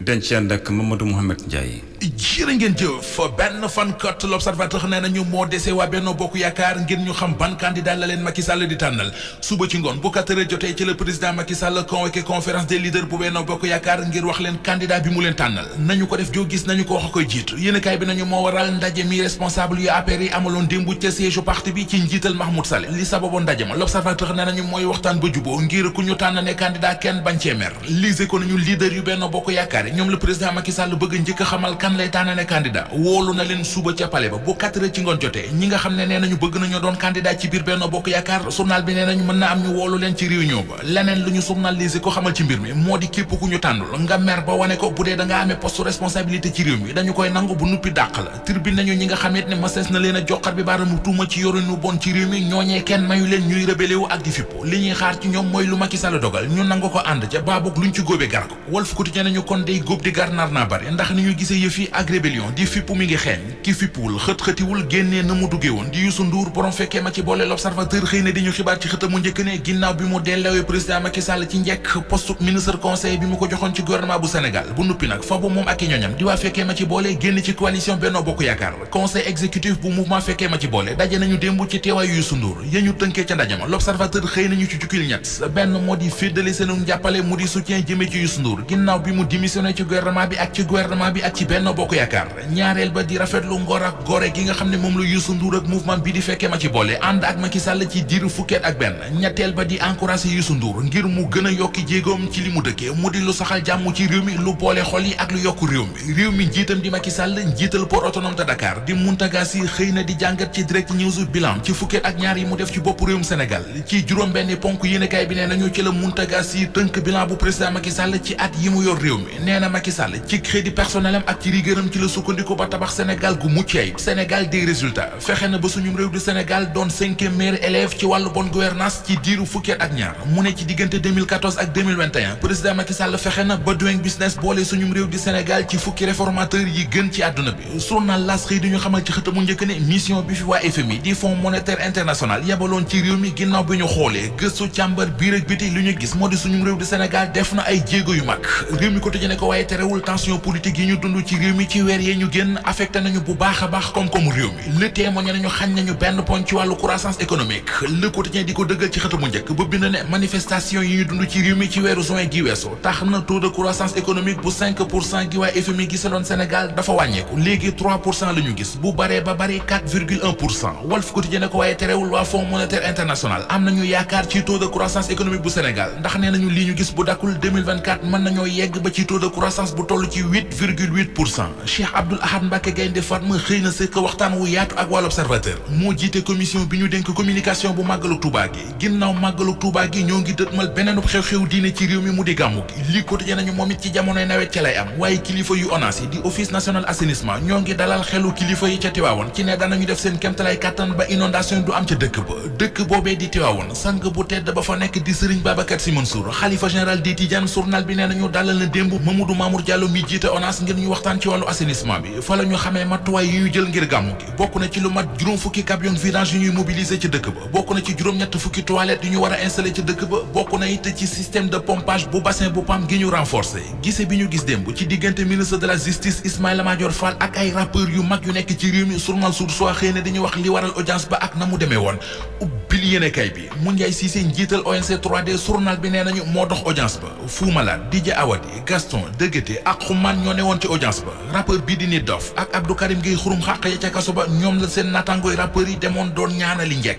dañ ci ànd ak Mamadou Mouhamed Ndiaye. jërë ngeen jëf benn fan kat l'Observateur nee nañu moo dese waa Benno Bokk Yaakaar ngir ñu xam ban candidat la leen Macky Sall di tànnal suba ci ngoon bu 4 heures jotee ci le président Macky Sall convoqué conférence des leaders bu Benno Bokk Yaakaar ngir wax leen candidat bi mu leen tànnal nañu ko def joo gis nañu ko wax koy jiitu yéenekaay bi nañu moo waral ndaje mi responsable yu APR yi amaloon démb ca siège parti bi ci njiital Mahmoud Saleh li sababoon ndaje ma l'Observateur nee nañu mooy waxtaan ba juboo ngir ku ñu tànn ne candidat kenn bañ cee mer lise ko nañu leader yu Benno Bokk Yaakaar yi ñoom le président Macky Sall bëgg njëkk a xamal kan lay tànn ne candidat wóolu na leen suba ca palais ba bu 4 heures ci ngoon jotee ñi nga xam ne nee nañu bëgg nañu doon candidat ci biir Benno Bokk Yaakaar journal bi nee nañu mën na am ñu wóolu leen ci réunion ba leneen lu ñu journalisé ko xamal ci mbir mi moo di képp ku ñu tànnul nga mer ba wane ko bu dee da nga amee poste responsabilité ci réew mi dañu koy nangu bu nuppi dàq la tribune nañu ñi nga xamit ne masees na leen a joxar bi baaramu tuuma ci yorinu bon ci réew mi ñooñee kenn mayu leen ñuy rébellé wu ak di fippu li ñuy xaar ci ñoom mooy lu Macky Sall dogal ñu nangu ko ànd ca baaboog luñ ci góobee gar ko Walf Quotidien nañu kon day góob di gar nar naa bari ndax ni ñu gisee yëf yi ak rébellion di fippu mi ngi xeeñ ki fippuwul xët-xëtiwul génnee na mu duggee woon di Youssou Ndour borom fekkee ma ci boole l'Observateur xëy na di ñu xibaar ci xëtam mu njëkk ne ginnaaw bi mu delloowe président Macky Sall ci njekk poste ministre conseil bi mu ko joxoon ci gouvernement bu Sénégal bu nuppi nag fa bu moom ak i ñoñam di waa fekkee ma ci boole génn ci coalition Benno Bokk Yaakaar conseil exécutif bu mouvement fekkee ma ci boole daje nañu démb ci teewaayu Youssou Ndour ya ñu tënkee ca ndaje ma l'Observateur xëy nañu ci jukkil ñett benn moo di féddale seenu njàppale mu di soutien jëmee ci Youssou Ndour ginnaaw bi mu démissionné ci gouvernement bi ak ci Benno Bokk Yaakaar ñaareel ba di rafetlu ngor ak gore gi nga xam ne moom la Youssou Ndour ak mouvement bi di fekkee ma ci boole ànd ak Macky Sall ci diiru fukkeet ak benn ñetteel ba di encouragé Youssou Ndour ngir mu gën a yokki jéegoom ci li mu dëkkee mu di lu saxal jàmm ci réew mi lu boole xol yi ak lu yokk réew mi njiitam di Macky Sall njiital port autonome de Dakar di Mountaga Sy xëy na di jàngat ci direct news bilan ci fukkeet ak ñaar yi mu def ci bopp réewum Sénégal ci juróom benn ponk yéenekaay bi nee nañu ci la Mountaga Sy tënk bilan bu président Macky Sall ci at yi mu yor réew mi nee na Macky Sall ci crédit personnel am ak ci rigueuram ci la sukkandiku ba tabax Sénégal gu mucc ayib Sénégal des résultats fexe na ba suñu réew di Sénégal doon 5e meilleur élève ci wàllu bonne gouvernance ci diiru fukkeet ak ñaar mu ne ci diggante 2014 ak 2021 président Macky Sall fexe na ba doing business boole suñu réew di Sénégal ci fukki réformateur yi gën ci àdduna bi journal L'As xëy di ñu xamal ci xëtamu njëkk ne mission bi fi waa FMI di Fonds monétaire international yabaloon ci réew mi ginnaaw bi ñu xoolee gëstu càmbar biir ak biti li ñu gis moo di suñu réew di Sénégal def na ay jéego yu mag réew mi ko tëjee ne ko waaye terewul tension politique yi ñu dund ci réew mi ci weer yee ñu génn affecté nañu bu baax a baax koom-koomu réew mi le témoin nañu xañ nañu benn poñ ci wàllu croissance économique le quotidien di ko dëggal ci xëtamu njëkk ba bind ne manifestation yi ñu dund ci réew mi ci weeru juin gi weesu tax na taux de croissance économique bu 5% gi waa FMI gisaloon Sénégal dafa wàññeeku léegi 3% la ñu gis bu baree ba bari 4,1% Walf Quotidien ne ko waaye terewul waa Fonds monétaire international am nañu yaakaar ci taux de croissance économique bu Sénégal ndax nee nañu lii ñu gis bu dakkul 2024 mën nañoo yegg ba ci taux de croissance bu toll ci 8,8%. Cheikh Abdoul Ahad Mbacké Gaïndé Fatma xëy na sëkk waxtaan wu yaatu ak waa l'Observateur moo jiite commission bi ñu dénk communication bu màggalu Touba gi ginnaaw màggalu Touba gi ñoo ngi dëtmal beneen xew-xew diine ci réew mi mu di gàmmu gi li quotidien nañu moom it ci jamonoy nawet ca lay am waaye kilifa yu ONAS yi di office national assainissement ñoo ngi dalal xelu kilifa yi ca Tiwaawoon ci ne danañu def seen kéemtalaay kàttan ba inondation du am ca dëkk boobee di Tiwaawoon sang bu tedd ba fa nekk di Serigne Babacar Sy Mansour xalifa général des Tidianes journal bi nee nañu dalal na démb Mamadou Mamour Diallo mi jiite ONAS ngir ñu waxtaan ci wàllu assainissement bi fa la ñu xamee matuwaay yi ñu jël ngir gàmmu gi bokk na ci lu mat juróom fukki camion vidange yu ñuy mobiliser ci dëkk ba bokk na ci juróom-ñett fukki toilettes yu ñu war a installer ci dëkk ba bokk na it ci système de pompage bu bassin bu PAM gi ñu renforcer gise bi ñu gis démb ci diggante ministre de la justice Ismaïla Madior Fall ak ay rappeurs yu mag yu nekk ci réew mi journal Source A xëy na dañuy wax li waral audience ba ak na mu demee woon ubbil yéenekaay bi Moundiaye Cissé njiital ONC 3D journal bi nee nañu moo dox audience ba Fou Malade Didier Awadi Gaston Deguete ak Xuman ñoo ne woon ci audience ba rappeur bii di Nit Dof ak Abdou Karim Gueye xurum xàq ya ca kaso ba ñoom la seen nattangooy rappeurs yi demoon doon ñaanali njekk